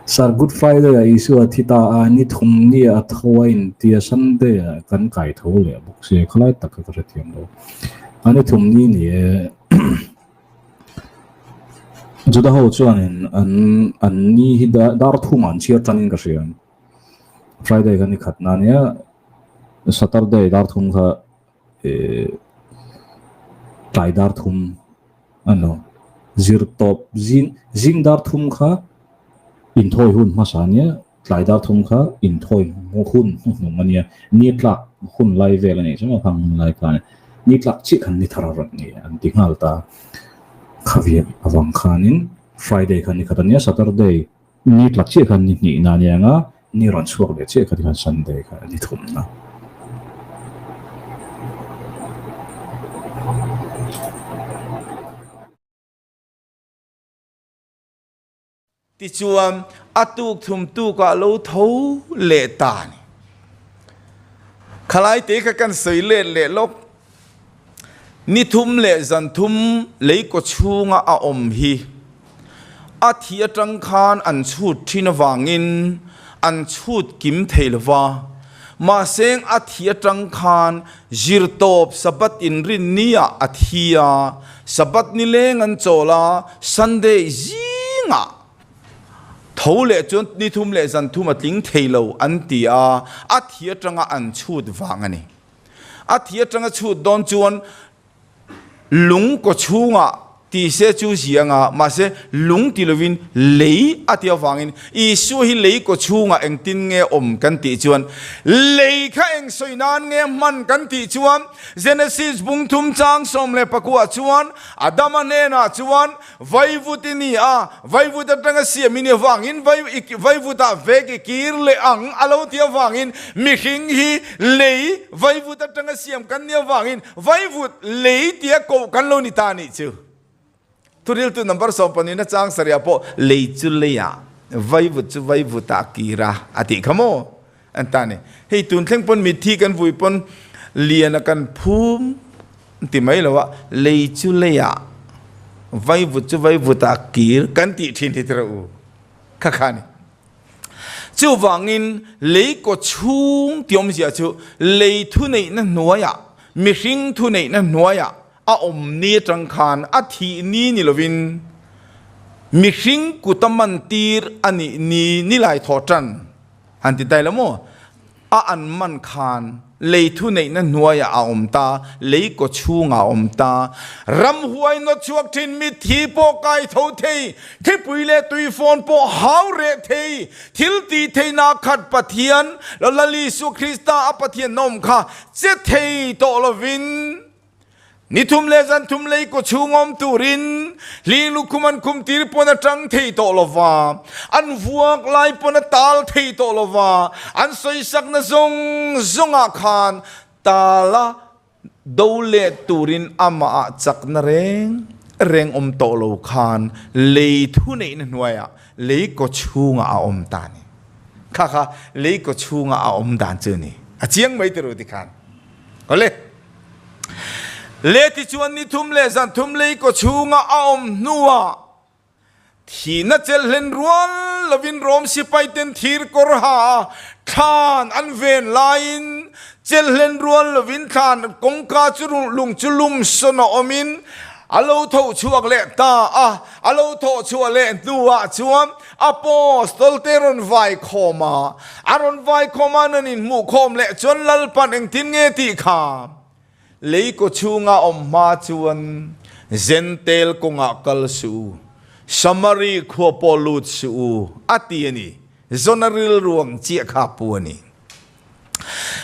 Sir, Good Friday ah Isua a thi ta a, ni thum ni a tho a intia Sunday ah kan kai tho leh bawk sia, khalai tak kha ka hrethiam lo. A ni thum ni ni e. Juda ho chuanin an an ni hi dar thum ah an chhiar tanin ka hria. Friday kha ni khat na nia, Saturday dar thum kha eh tlai dar thum a ni lo. Zir tawp zing zing dar thum kha inthawi hun hmasa nia, tlai dar thum kha inthawi hun hnuhnung a nia, ni tlak hun lai vel a nih chuan a hun lai khan ni tlak chiah khan ni thar a rawn ni an ti nghal ta. Khaviak avang khanin Friday kha ni khat a nia, Saturday Ni tlak chiah khan ni hnihna a nia nga, ni rawn chhuak leh chiah kha tikhan Sunday kha a ni thumna. Tichuan, a tuk thum tukah lo tho leh ta a ni. Khalai te kha kan sawi let leh lawk. Ni thum leh zan thum lei kaw chhunga a awm hi a thi atang khan an chhut thin avangin an chhut kim thei lo va. Mahse a thi atang khan zirtawp Sabbath inrinni ah a thi a, Sabbath nileng an chawl a, Sunday zingah tho leh chuan ni thum leh zan thum a tling thei lo an ti a, a thi atanga an chhut vang a ni. A thi atanga chhut dawn chuan lung kaw chhungah ti se chu zia anga, mahse lung ti lovin lei a ti avangin Isua hi lei kaw chhungah engtin nge awm kan tih chuan lei kha eng sawi nan nge hman kan tih chuan Genesis bung thum chang 14 chuan Adama hnenah chuan Vaivut i ni a, vaivut atanga siam i ni avangin vaivutah vek i kir leh ang a lo ti avangin mihring hi lei vaivut atanga siam kan ni avangin vaivut lei tia koh kan lo ni ta anih chu. Thuriltu number 12 na chang sarih ah pawh lei chu leiah vaivut chu vaivutah kir a a tih kha maw an ta ni. Hei tun thleng pawn mitthi kan vui pawn lian a kan phum ti mai lo a, lei chu leiah vaivut chu vaivutah kir kan tih thin hi tira u kha kha ni. Chuvangin lei kaw chhung ti awmzia chu lei thuneihna hnuaiah mihring thuneihna hnuaiah a awm ni atang khan a thih ni ni lovin mihring kuta man tir a nih ni ni lai thaw tan han ti tai lo maw? A an man khan lei thuneihna hnuaiah a awm ta, lei kaw chhungah a awm ta. Ramhuai nawt chhuak thin mitthi pawh kai tho thei, thlipui leh tuifawn pawh hau reh thei, thil tih theihna khat Pathian, Lal Isua Krista a Pathian na awm kha che thei tawh lovin, Ni thum leh zan thum lei kaw chhung awm turin hling lukhum an khum tir pawn a tang thei tawh lo va, an vuak lai pawn a tal thei tawh lo va, an sawisakna zawng zawngah khan tala do leh turin amahah chakna reng reng awm tawh lo khan lei thuneihna hnuaiah lei kaw chhungah a awm ta a ni. Kha kha lei kaw chhungah a awm dan chu a ni. A chiang mai tiraw tikhan. Awle. Le tichuan ni thum leh zan thum lei kaw chhunga a awm hnuah thihna chelh hlen rual lovin Rom sipai ten thir kawr ha a thlan an ven laiin chelh hlen rual lovin thlan kawngka chu lung chu lum sawn a awmin a lo tho chhuak leh ta a. A lo thawh chhuah leh hnuah chuan Apostol te rawn vai khawm a, a rawn vai khawm a nan inhmuh khawm leh chuan Lalpan engtin nge tih kha lei kaw chhunga awm hma chuan Zentel kawngah kal suh u, Samari khua pawh lut suh u a ti a ni. Zona rilruang chiah kha a pu a ni.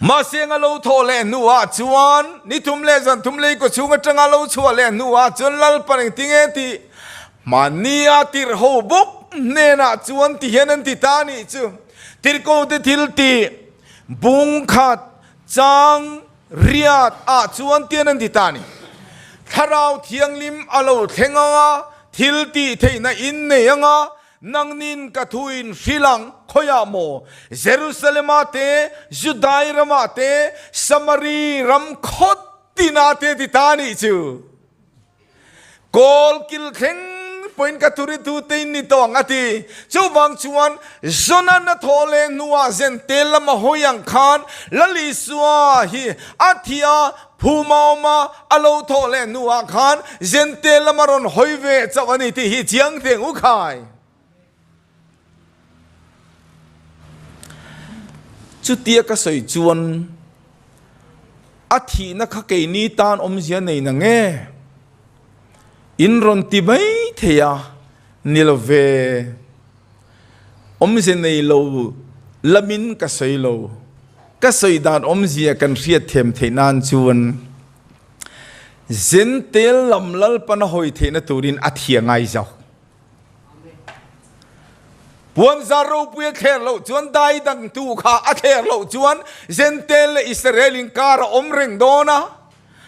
Mahse a lo thawh leh hnuah chuan ni thum leh zan thum lei kaw chhung atanga lo chhuah leh hnuah chuan Lalpan engti nge tih mahnia tirh ho bawk hnenah chuan ti hian an ti ta a nih chu. Tirhkote thil tih bung khat chang riat ah chuan tian an ti ta a ni. Thlarau Thianghlim a lo thleng anga thil tih theihna in nei anga Nangnin ka thuin hrilh ang, khawiah maw? Jerusalem-ah te, Judai ramah te, Samari ram khawt tinah te ti ta nih chu. Kawl kil thleng pawhin ka thuritute in ni tawh ang a ti. Chuvang chuan Jonan a thawh leh hnuah Zentel lama hawi ang khan Lal Isua hi a thi a, phum a awm a, a lo thawh leh hnuah khan Zentel lama rawn hawi ve chauh a ni tih hi chiang teng u khai. Chutia ka sawi chuan a thihna kha keini tan awmzia nei na nge? In rawn ti mai thei a, ni lo ve. Awmzia nei lo lamin ka sawi lo. Ka sawi dan awmzia kan hriat thiam theih nan chuan Zentel lam Lalpan a hawi theihna turin a thia ngai zawk. Puanzar ropui a thler loh chuan dai dangtu kha a thler loh chuan Zentel leh Israel inkar a awm reng dawn a.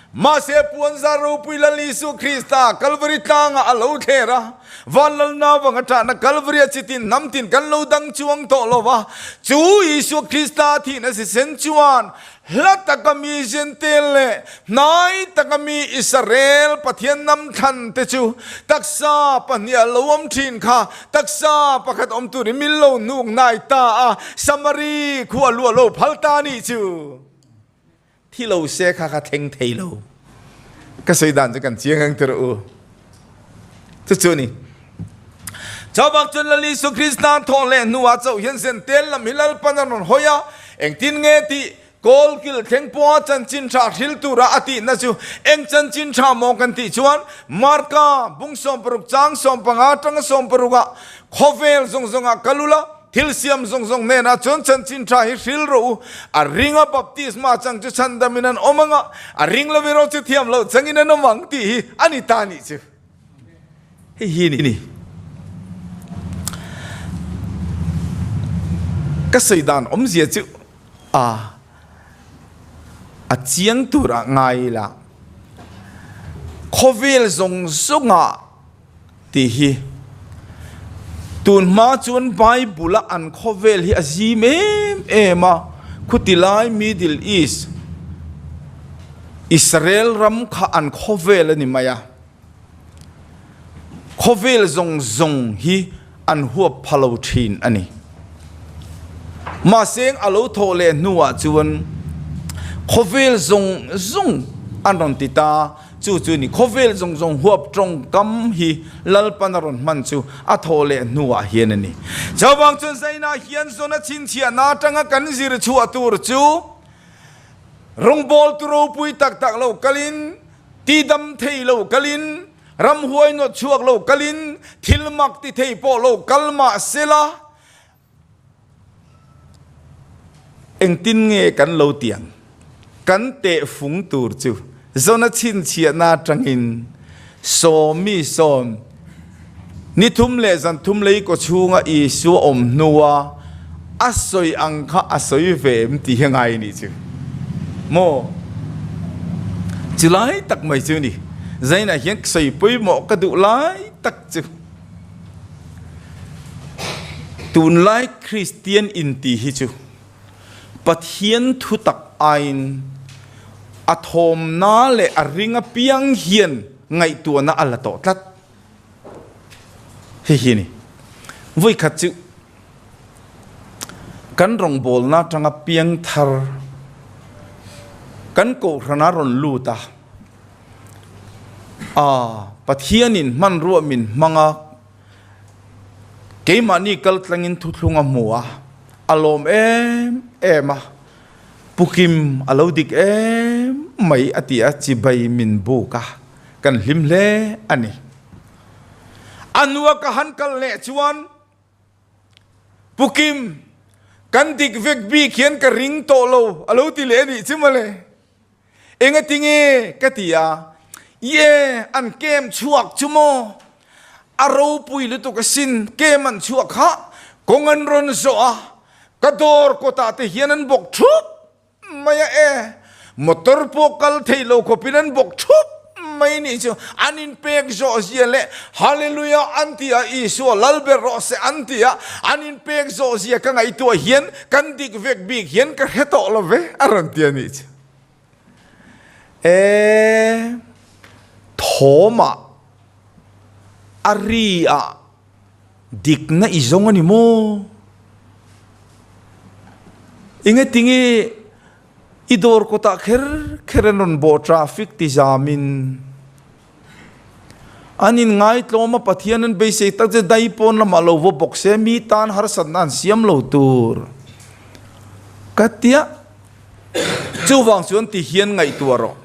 Mahse puanzar ropui Lal Isua Krista Kalvari tlangah a lo thler a, van lalna vang a ṭahna Kalvari a chitin hnam tin kan lo dang chuang tawh lo va, chu Isua Krista thihna sisen chuan Hla taka mi Zentel leh hnai taka mi Israel Pathian hnam thlan te chu taksa pahnih a lo awm thin kha taksa pakhat awm turin min lo hnuk hnai ta a, Samari khua luah lo phal ta nih chu thi lo se kha kha thleng thei lo. Ka sawi dan chu kan chiang ang tir u. Chu chu ni. Chawbak chuan Lal Isu Krista thawh leh hnuah chauh hian Zentel lam hi Lalpan a rawn hawi a, engtin nge tih kawl kil thleng pawha chanchin tha hril tura a tihna chu eng chanchin tha maw kan tih chuan Marka bung 60 chang 15 atanga 60 ah khawvel zawng zawngah kal ula, thil siam zawng zawng hnenah chuan chanchin tha hi hril rawh u, a ringa baptisma chang chu chhandamin an awm ang a, a ring lo erawh chu thiam loh changin an awm ang tih hi a ni ta nih chu. Hei hi ni. Ka sawi dan awmzia chu a a chiang tur ah ngai ila khawvel zawng zawng ah tih hi tun hma chuan Bible a an khawvel hi a zim em em a khuti lai Middle East Israel ram kha an khawvel a ni mai a. Khawvel zawng zawng hi an huap pha lo thin a ni. Mahse a lo thawh leh hnuah chuan khawvel zawng zawng an rawn ti ta, chu chu ni khawvel zawng zawng huap tawngkam hi Lalpan a rawn hman chu a thawh leh hnuah hian a ni. Chuvang chuan Zaina hian zawn a chhinchhiahna atanga kan zir chhuah tur chu rawngbawltu ropui tak tak lo kalin, Tidam thei lo kalin, ramhuai nawt chhuak lo kalin, thil mak ti thei pawh lo kal mah sela, engtin nge kan lo tiang? Kan tehfung tur chu Zona chhinchhiahna atangin sawmi sawn ni thum leh zan thum lei kaw chhunga Isua awm hnua a sawi ang kha a sawi ve em tih hi a ngai nih chu maw? Chu lai tak mai chu ni. Zainah hian sawi pawimawh ka duh lai tak chu tunlai Kristian inti hi chu Pathian thu tak aiin a thawmna leh a ring apiang hian ngaihtuahna a la tawh tlat. Hei hi a ni. Vawikhat chu kan rawngbawlna atanga piang thar kan kohhrana rawn lut a, aa Pathianin hmanrua min hmang a, keimahni kal tlangin thuthlung a hmu a, a lawm em em a, Pu Kim a lo dik em mai a ti a, chibai min buk a, kan hlim hle a ni. A nua ka han kal leh chuan Pu Kim, kan dik vek bik hian ka ring tawh lo a lo ti leh a nih chu mawle. Engatinge ka ti a, Ie, an kem chhuak chu maw? A ropui lutuk asin, kem an chhuak kha kawng an rawn zawh a, ka dawr kawtah te hian an bawk thup mai a e, motor pawh kal thei lo khawpin an bawk thup mai nih chu, an inpek zawh zia leh Hallelujah an ti a, Isua lal ber rawh se an ti a, an inpek zawh zia ka ngaihtuah hian kan dik vek bik hian ka hre tawh lo ve a rawn ti a nih chu. E, thawmah. A ri ah dikna i zawng a ni maw? Engetinge i dawr kawtah kher kher an rawn bawh traffic ti zamin an inngaitlawm a Pathian an beisei tak che dai pawn lamah lo vaw bawk se mi tan harsatna an siam lo tur ka tia chuvang chuan ti hian ngaihtuah rawh.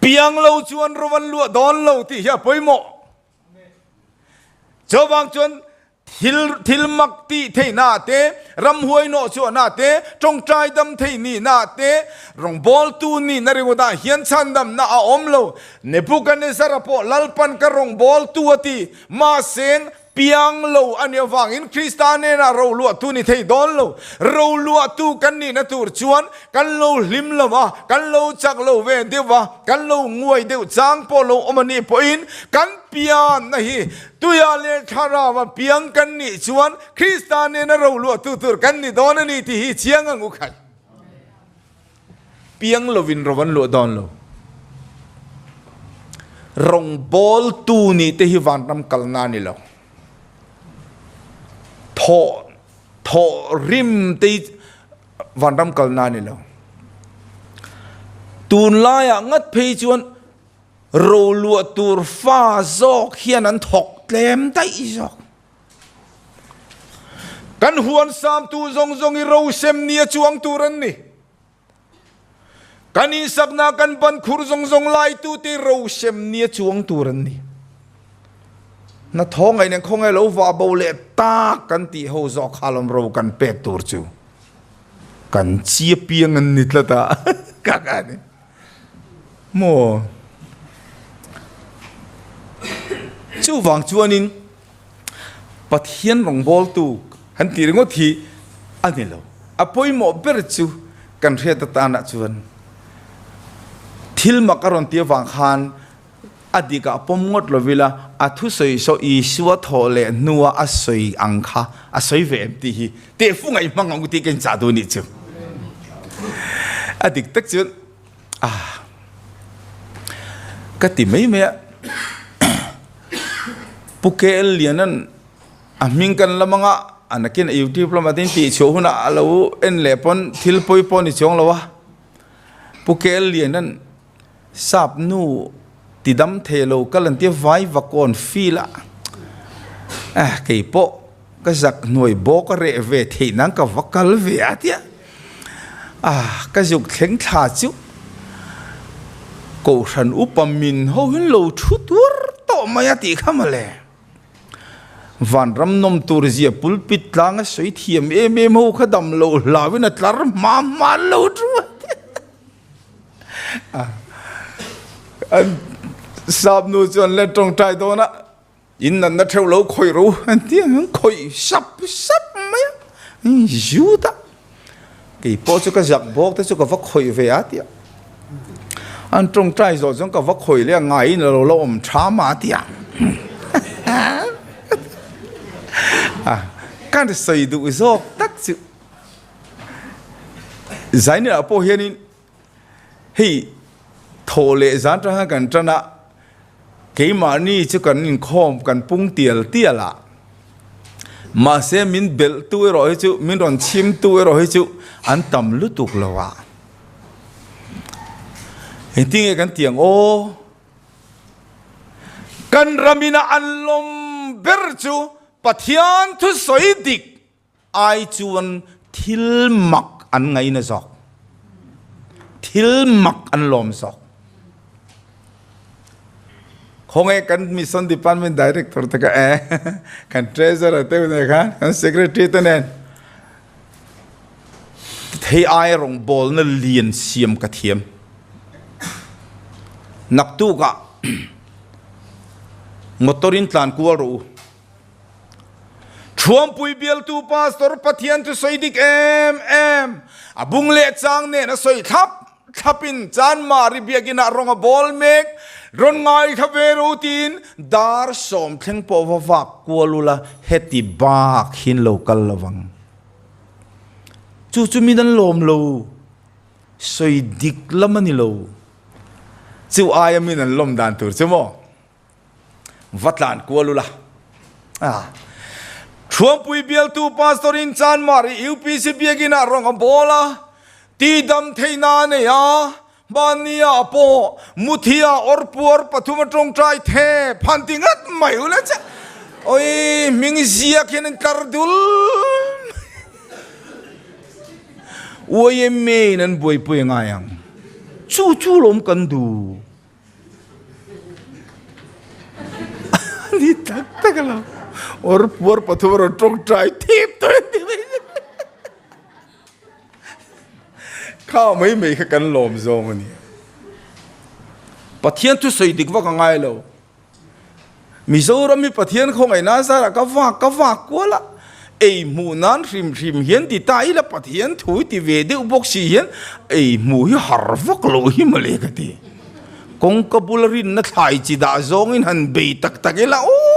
Piang lo chuan ro an luah dawn lo tih hi a pawimawh. Chuvang chuan thil thil mak tih theihna te, ramhuai nawh chhuahna te, tawngtai dam thei nihna te, rawngbawltu nihna ringawtah hian chhandamna a awm lo. Nebuchadnezzar-a pawh Lalpan ka rawngbawltu a ti. Mahse, Piang lo a nih avangin Krista hnenah roluahtu ni thei dawn lo. Roluahtu kan nihna tur chuan kan lo hlim lo a, kan lo chak lo ve deuh a, kan lo nguai deuh chang pawh lo awm a nih pawhin kan pianna hi tuia leh thlarau a piang kan nih chuan Krista hnena roluahtu tur kan ni dawn a ni tih hi chiang ang u khai. Piang lovin ro an luah dawn lo. Rawngbawltu nih te hi vanram kalna a ni lo. Thawh thawh rim te hi vanram kalna a ni lo. Tunlaiah ngat phei chuan roluah tur fa zawk hian an thawk tlem daih zawk. Kan huan samtu zawng zawng i rosem nia chuang tur an ni. Kan insakna kan ban khur zawng zawng laitute rosem nia chuang tur an ni. Hna thaw ngaih nen khawngaih lo vah bo leh tak kan tih ho zawk kha lawm ro kan pek tur chu kan chia piang an ni tlat a ka ka ni. Maw? Chuvang chuanin Pathian rawngbawltu han tih ringawt hi a ni lo. A pawimawh ber chu kan hriat atanah chuan thil mak a rawn tih avang khan a dikah pawm ngawt lo ila a thusawi saw Isua thawh leh hnua a sawi ang kha a sawi ve em tih hi tehfu ngaih hmang ang u tih ka inchah duh nih chu. A dik tak chuan Ah, ka ti mai mai a. Pu KL Lianan a hming kan lam anga a nakin a YouTube lamah te in tih chhuah hunah a lo en leh pawn thil pawi pawh a ni chuang lo a. Pu KL Lianan sap nu ti dam thei lo kal an tia vai vakawn feel a, eh kei pawh ka zak hnuai bawk a reh ve theih nan ka va kal ve a tia. Ah, ka zuk thleng thla chu Kohhran upa min ho hian lo thu tur tawh mai a tih kha mawle. Vanram nawm tur zia pulpit tlang a sawi thiam em em ho kha dam loh hlauin a tlar hma hma an lo thu a tia. Ah, an sap nu chuan le tawngtai dawn a. In natna theuh lo khawih ro an ti ang khawih sap sap mai a, zut a, kei pawh chu ka zak bawk te chu ka va khawih ve a tia, an tawngtai zawh chuan ka va khawih leh a ngaiin a lo la awm tha mah a tia, ka sawi duh zawk tak chu Zainah pawh hianin Hei thaw leh zan tang hian kan tan a, keimahni chu kan inkhawm kan pung tial tial a, mahse min belh tu erawh hi chu min rawn chhim tu erawh hi chu an tam lutuk lo a, engtin nge kan tih ang aw? Kan ramina an lawm ber chu Pathian thusawi dik Ai chuan thil mak an ngaina zawk. Thil mak an lawm zawk. Khawnge kan Mission Department Director te kha eh kan Treasurer te nen khan kan Secretary te nen thei ai rawngbawlna lian siam ka thiam. Naktukah motor in tlan kual rawh u. Thuampui bialtu Pastor Pathian chu sawi dik em em, a bung leh chang nen a sawi thlap thlapin Chanmari biakinah rawng a bawl mek, rawn ngaithla ve ro tiin dar sawm thleng pawh va vak kual ula heti bak hin lo kal lovang. Chu chu min an lawm lo, sawi dik lam a ni lo. Chu aia min an lawm dan tur chu maw? Va tlan kual ula. Ah. Thuampui bialtu Pastor in Chanmari UPC biakin ah rawng a bawl a, ti dam theihna a nei a, mahnia pawh muthia awrpuar pathum a tawngtai the phan ti ngat mai ula che. Oi, hming ziak hian an tlar dul mai. YMA in an buaipui ngai ang. Chu chu lawm kan duh. Ni tak tak lo. Or puar pathum rawn tawngtai thip tawh ti mai. Kha mai mai kha kan lawm zawng a ni. Pathian thu sawi dik vak a ngai lo. Mizoram hi Pathian khawngaih nan zarah ka vak ka vak kual a, ei hmuh nan hrim hrim hian ti ta ila Pathian thu ti ve deuh bawk si hian ei hmuh hi har vak loh hi mawle ka ti. Kawngka bula rinna thlai chi dah zawngin han bei tak tak ila aw!